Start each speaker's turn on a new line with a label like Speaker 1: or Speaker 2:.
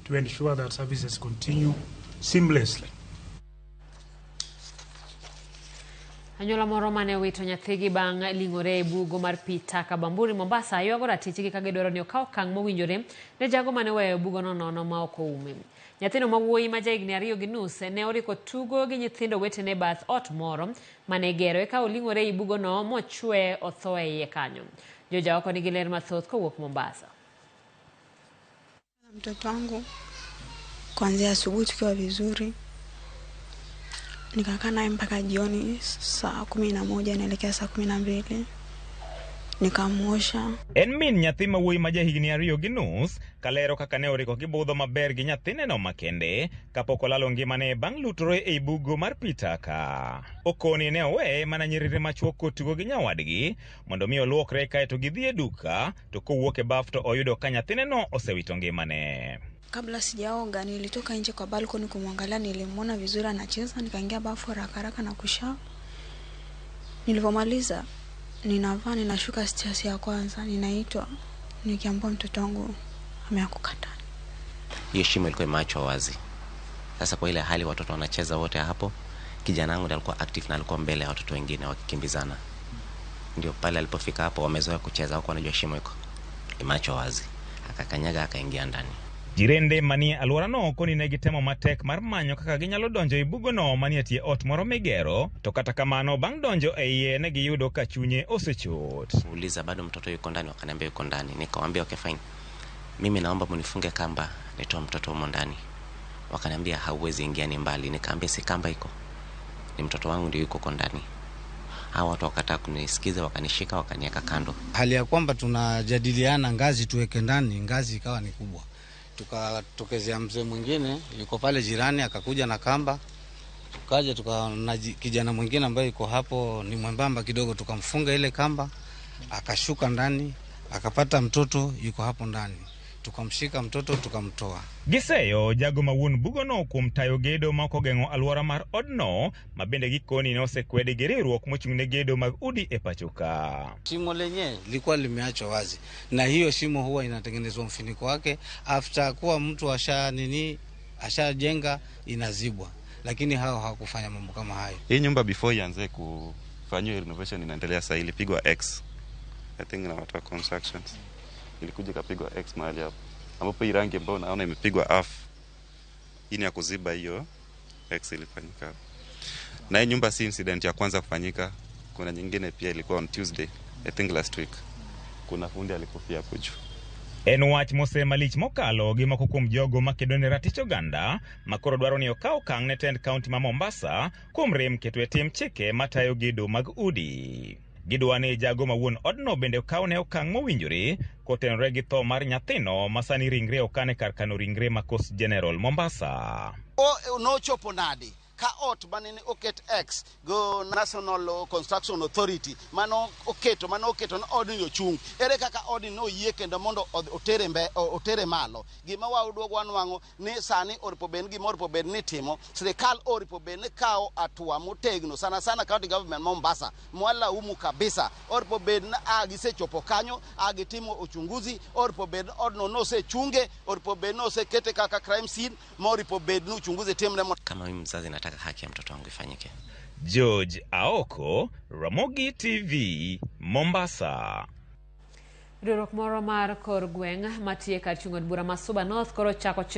Speaker 1: to ensure that services continue seamlessly.
Speaker 2: Anyuola moro mane owito nyathigi bang' ling'ore e bugo mar pi taka Bamburi Mombasa ywago ratichgi ka gidwaro ni okaw okang' mowinjore ne jago mane oweyo bugono nono ma ok oume. Nyathino ma wuoyi ma jahigni 2.5 ne oriko tugo gi nyithindo wetene e bath ot moro mane igero eka oling'ore ei bugono mochwe otho e iye kanyo. Joja oko nigi ler mathoth kowuok Mombasa.
Speaker 3: Mtoto wangu kuanzia asubuhi tukiwa vizuri, nikakaa naye mpaka jioni saa 11 naelekea saa 12 nikamuosha.
Speaker 4: En min nyathi ma wuoyi ma jahigni 2.5 kalero kaka ne oriko gibudho maber gi nyathineno makende kapok olalo ngimane bang' lutore ei bugo mar pi taka. Okoni ne oweye mana nyiriri machuok kotugo gi nyawadgi mondo mi oluokre kaeto gidhi e duka to kowuok e baf to oyudo ka nyathineno osewito ngimane.
Speaker 3: Kabla sijaoga nilitoka nje kwa balcony kumwangalia, nilimwona vizuri anacheza, nikaingia bafu haraka haraka na kushawa. Nilivyomaliza ninavaa, ninashuka stairs ya kwanza, ninaitwa nikiambiwa mtoto wangu ameanguka ndani.
Speaker 5: Hiyo shimo ilikuwa imeachwa wazi. Sasa kwa ile hali watoto wanacheza wote hapo, kijana wangu ndiye alikuwa active na alikuwa mbele ya watoto wengine wakikimbizana. Ndio pale alipofika hapo, wamezoea kucheza huko, wanajua shimo iko imeachwa wazi, akakanyaga akaingia ndani.
Speaker 4: Jirende manie alworano koni ne gitemo matek mar manyo kaka ginyalo donjo e bugono manie tie ot moro migero, to kata kamano bang' donjo e iye ne giyudo ka chunye osechot.
Speaker 5: Uliza bado mtoto yuko ndani, wakaniambia yuko ndani. Nikawaambia okay fine, mimi naomba mnifunge kamba nitoe mtoto humo ndani. Wakaniambia hauwezi ingia, ni mbali. Nikaambia si kamba iko, ni mtoto wangu ndio yuko ndani. Hawa watu wakataa kunisikiza, wakanishika wakaniweka kando.
Speaker 6: Hali ya kwamba tunajadiliana ngazi tuweke ndani, ngazi ikawa ni kubwa. Tukatokezea mzee mwingine yuko pale jirani akakuja na kamba, tukaja tuka na kijana mwingine ambaye yuko hapo ni mwembamba kidogo, tukamfunga ile kamba, akashuka ndani, akapata mtoto yuko hapo ndani, tukamshika mtoto tukamtoa.
Speaker 4: Giseyo jago ma wuon bugono kuom tayo gedo ma ok ogeng'o alwora mar odno ma bende gikoni ne osekwedi gi riwruok mochung' ne gedo mag udi e pacho ka.
Speaker 6: Shimo lenyewe lilikuwa limeachwa wazi, na hiyo shimo huwa inatengenezwa mfuniko wake after kuwa mtu asha nini ashajenga inazibwa, lakini hao hawakufanya mambo kama hayo.
Speaker 7: Hii nyumba before ianze kufanyiwa renovation inaendelea sasa, ilipigwa X I think na watu wa constructions, ilikuja ikapigwa X mahali hapo, ambapo hii rangi ambayo naona imepigwa half, hii ni ya kuziba hiyo X ilifanyika hapo. Na hii nyumba si incident ya kwanza kufanyika, kuna nyingine pia ilikuwa on Tuesday I think last week, kuna fundi alikufia hapo juu.
Speaker 4: En wach mose malich mokalo gi moko kuom jogo makedo ne ratich oganda makoro dwaro ni okaw okang' ne tend kaunti ma Mombasa kuom rem keto e tim chike matayo gedo mag udi. Gidwa ni jago ma wuon odno bende okaw ne okang' mowinjore kotenore gi tho mar nyathino ma sani ringre okan e kar kano ringre ma Coast General Mombasa.
Speaker 8: Nochopo nade ka ot mane oket X go National Construction Authority mano oketo ni odni ochung', ere kaka odni noyie kendo mondo otere malo? Gima waduogo wanwang'o ni sani oripo bed gima oripo bed ni timo sirikal, oripo bed ni kawo hatua motegno sana sana county government Mombasa mwalaumu kabisa. Oripo bed ni gisechopo kanyo, gitimo uchunguzi, oripo bed ni odno nosechunge, oripo bed ni osekete kaka crime scene, ma oripo bed ni uchunguzi timre.
Speaker 5: Kama mimi mzazi nataka haki ya mtoto wangu ifanyike.
Speaker 4: George Aoko, Ramogi TV, Mombasa.
Speaker 2: Riwruok moro mar kor gweng' matiye kar chung' od bura ma Suba North koro chako